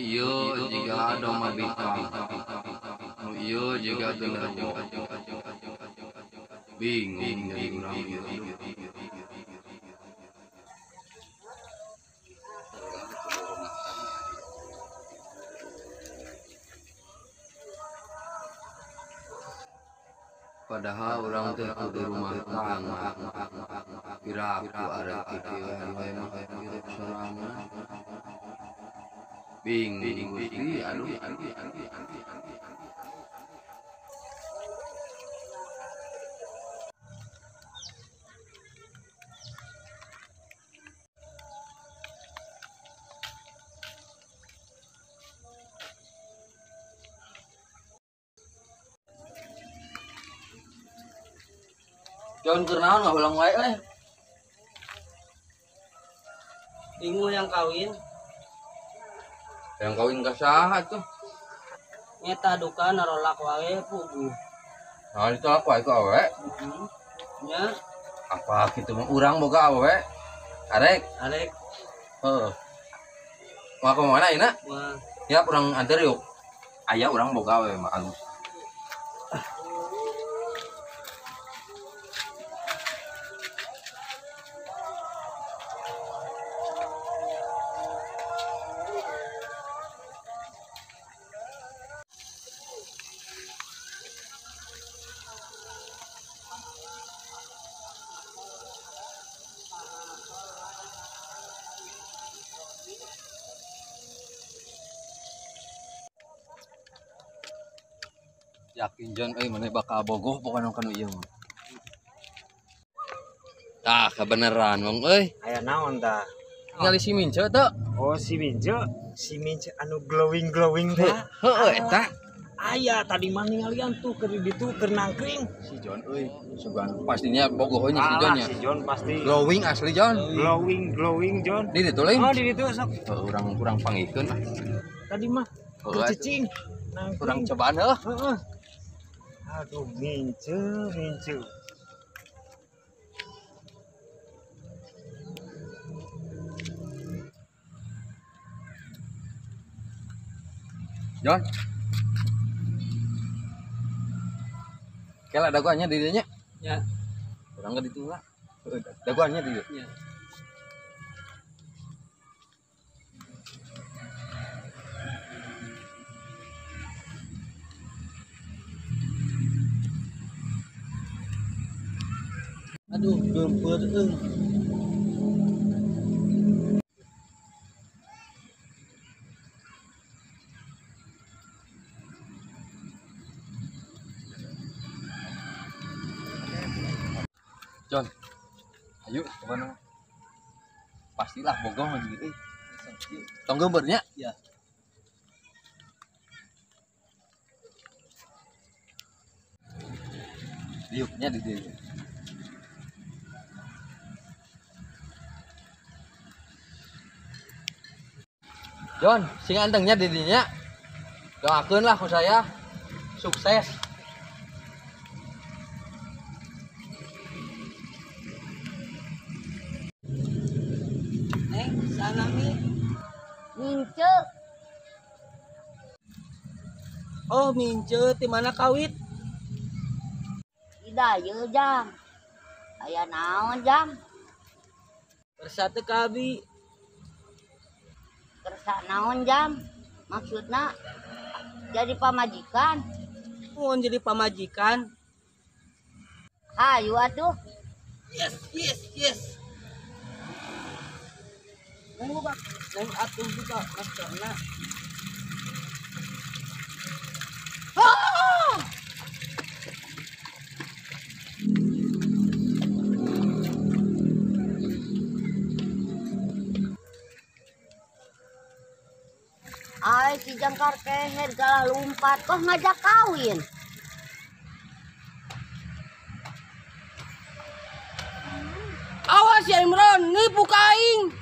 Ieu jiga doma bikang. Nu ieu jiga genderuwo. Bingung jadi urang ieu. Padahal urang teh kudu rumah tangga. Piraku arek kikieuan wae mah hirup sorangan. Bingung Gusti, aduh. Jangan keur naon ngahulang wae euy. Bingung yang kawin. Yang kawin ka saha tuh? Nyeta duka narolak wae puguh. Nah, ditolak wae ku awewe. Nya. Apa kitu mah urang boga awewe? Arek. Arek. Heeh. Mau ke mana ayeuna? Wah. Ya urang anter yuk. Aya urang boga awewe mah alus. Yakin John euy maneh bakal bogoh pokona kanu ieu mah. Tah kabeneran wong euy. Aya naon tah? Ningali si Mince teu? Oh si Mince, si Mince anu glowing-glowing teh. Heueuh eta. Aya tadi mah ningalian tuh keur di ditu keur nangkring. Si John euy, sugan pastinya bogoh nya si John nya. Si John pasti. Glowing asli John. Glowing glowing John. Di ditu lain. Oh di ditu sok. Urang kurang pangikeun ah. Tadi mah cicing. Kurang cobaan heuh. Heeh. Aduh, Mince, Mince. John. Kela dagoannya di dieu nya? Ya. Urang ge ditu lah. Dagoannya di dieu. Ya. Aduh, gempeur euy. John, ayo kemana? Pastilah bogoh mah gitu. Tong geubeurnya? Ya. Diuknya di dieu. John, sing antengnya di dinya. Doakeun lah ku saya sukses. Neng, sana mi. Mince. Oh, Mince, di mana kawit? Tidak, ye jam. Aya naon jam? Bersatu kabi. Kersa naon jam? Maksudna jadi pamajikan. Mau jadi pamajikan? Hayu atuh. Yes, yes, yes. Neng buka, neng atuh buka maskerna. Ah! Ay, si jangkar keher galah lompat, kok ngajak kawin? Awas ya Imron, nipu kaing.